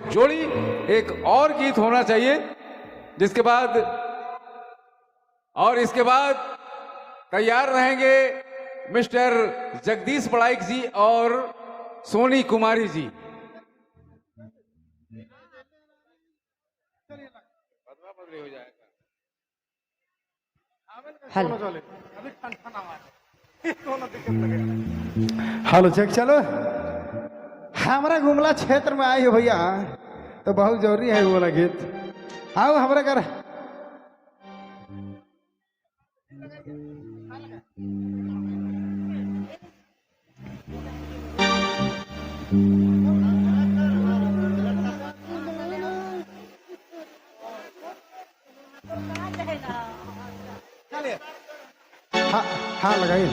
जोड़ी एक और गीत होना चाहिए, जिसके बाद और इसके बाद तैयार रहेंगे मिस्टर जगदीश बड़ाइक जी और Soni Kumari ji. Hello. Hello check. चलो हमारा गुमला क्षेत्र में आई हो भैया, तो बहुत जरूरी है वो वाला गीत। आओ हमारा कर। हाँ हाँ, लगाइए।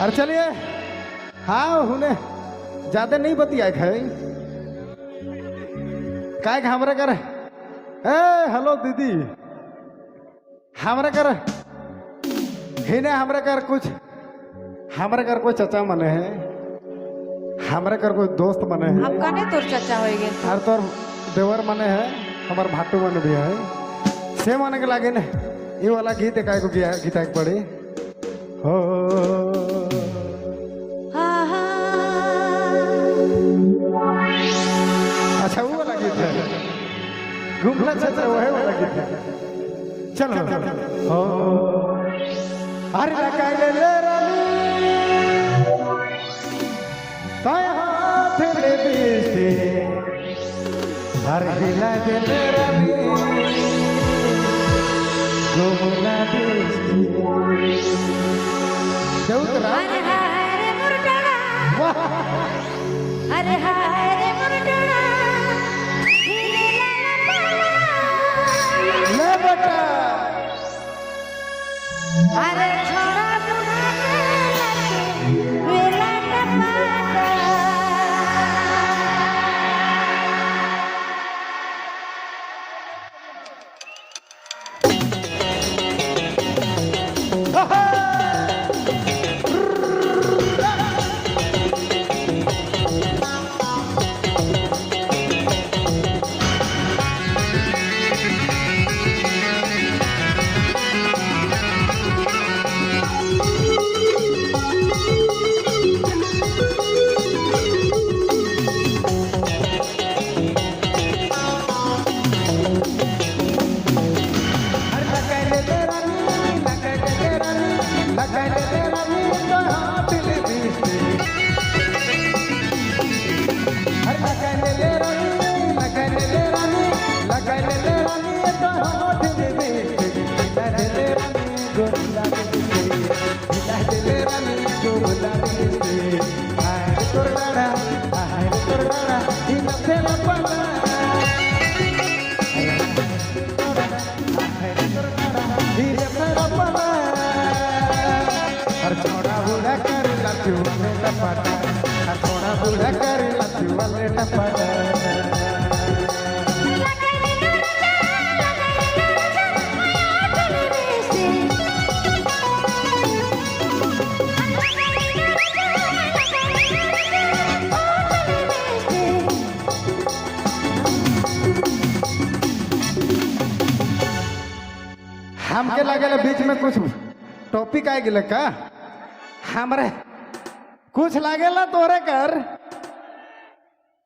अरे चलिए। हाँ, हुने ज्यादा नहीं बतिया है काय के हमरा कर। ए हेलो दीदी, हमरा कर हिने हमरा कर कुछ, हमरा कर कोई चचा मने है, हमरा कर कोई दोस्त मने है। हम कने तोर चचा हो गेल? और तोर देवर मने है, हमार भाटू मने भी है, से मने के लागे ने ये वाला गीत एक को गीता गीता के पड़ी हो। हाँ हाँ। अच्छा, वो वाला गीत है, घूमला चाचा, वही वाला गीत है। चलो हो। अरे लगाई ले ले रानी ताय हाथ ले बीते, अरे हिला दे ले रानी घूमला बीते चौतरा। अरे हाय रे मुरडा, वाह। अरे हाय रे मुरडा, हिले लाला पाला। ले बेटा। अरे छोड़ा बुढ़ा के लगे वेला टपाटा। अरे लगाई ले ले रानी, लगाई ले ले रानी, लगाई ले ले रानी तो हाथ ले बीते। अरे लगाई ले ले रानी, लगाई ले ले रानी, लगाई ले ले रानी तो हाथ ले बीते। हिला दे ले रानी गोला बीते, हिला दे ले रानी गोला बीते। आय रे तोर डाड़ा, आय रे तोर डाड़ा, हिला से लपला। थोड़ा बूढ़ा कर लचू वाले टपाटा, थोड़ा बूढ़ा कर लचू वाले टपाटा। लगाई ले लो राजा, लगाई ले लो राजा, माया चले बेसे। लगाई ले लो राजा, लगाई ले लो राजा, ओ चले बेसे। हमके लागल बीच में कुछ टॉपिक आ गेल का, हमरे कुछ लागेला तोरे कर।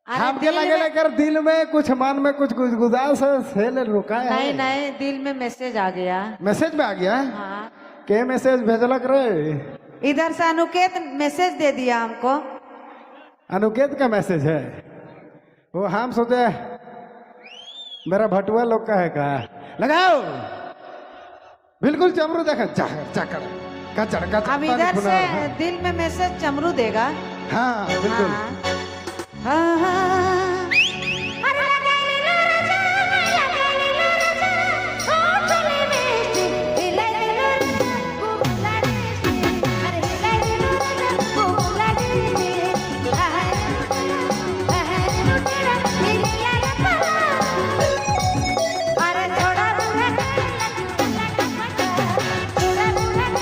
अरे हमके दिल लागेला कर दिल में कुछ, मन में कुछ गुजगुजास है, से ले रुका है। नहीं नहीं, दिल में मैसेज आ गया। मैसेज में आ गया? हाँ। के मैसेज भेजलक रे? इधर से अनुकेत मैसेज दे दिया हमको। अनुकेत का मैसेज है वो? हम सोचे मेरा भटुआ लोग का है का। लगाओ बिल्कुल चमरू, देखा चाकर चाकर कचड़ कचड़। अब इधर से दिल में मैसेज चमरू देगा। हाँ, बिल्कुल। हाँ हाँ। अरे लगाई ले लो राजा, लगाई ले लो राजा, ओ चले बेटे, हिलाई ले लो राजा, गुमला बेटे। अरे हिलाई ले लो राजा, गुमला बेटे। आहार आहार लुटेरा, हिले लाला पाला। अरे थोड़ा बुढ़ा कर लचू वाला टमाटर, थोड़ा बुढ़ा।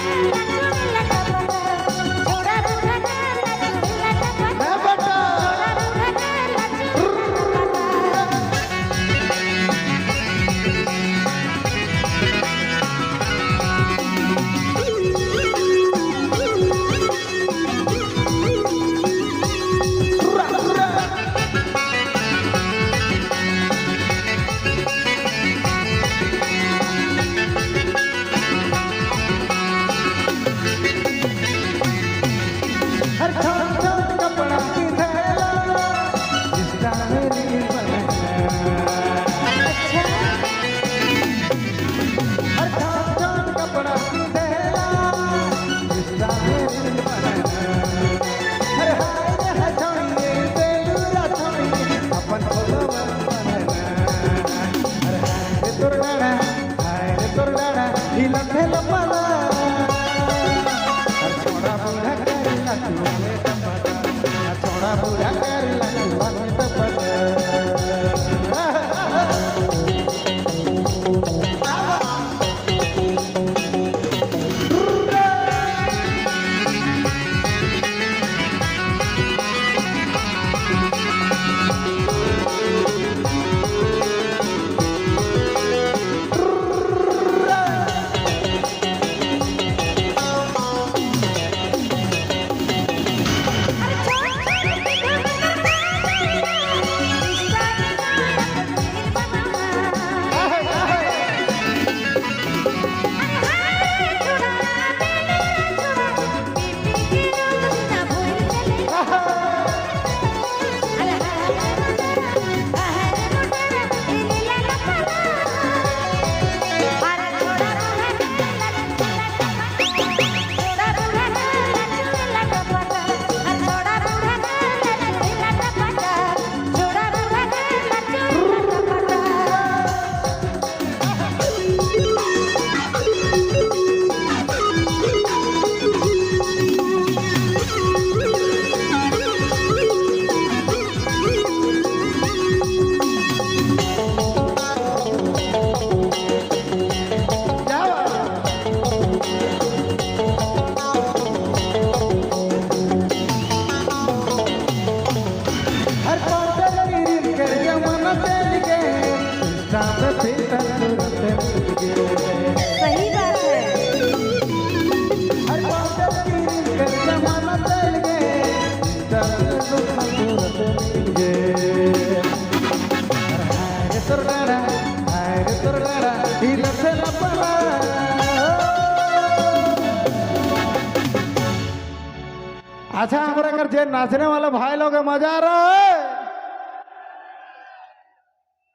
अच्छा, हमारा घर जे नाचने वाला भाई लोग है, मजा आ रहा है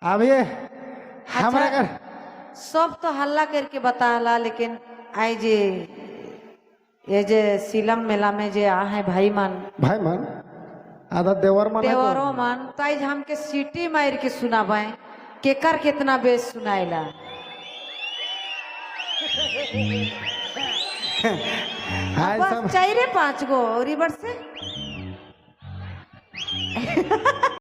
अभी हमारा घर। सब तो हल्ला करके बताला, लेकिन आई जे ये जे सीलम मेला में जे आ है भाई मन। भाई मन, आधा देवर मन है तो। देवरो मन तो आज हमके सीटी मार के सुनाबे, केकर कितना बेस सुनाइला। हाय बस सब चाहिए 5 गो और इबर से।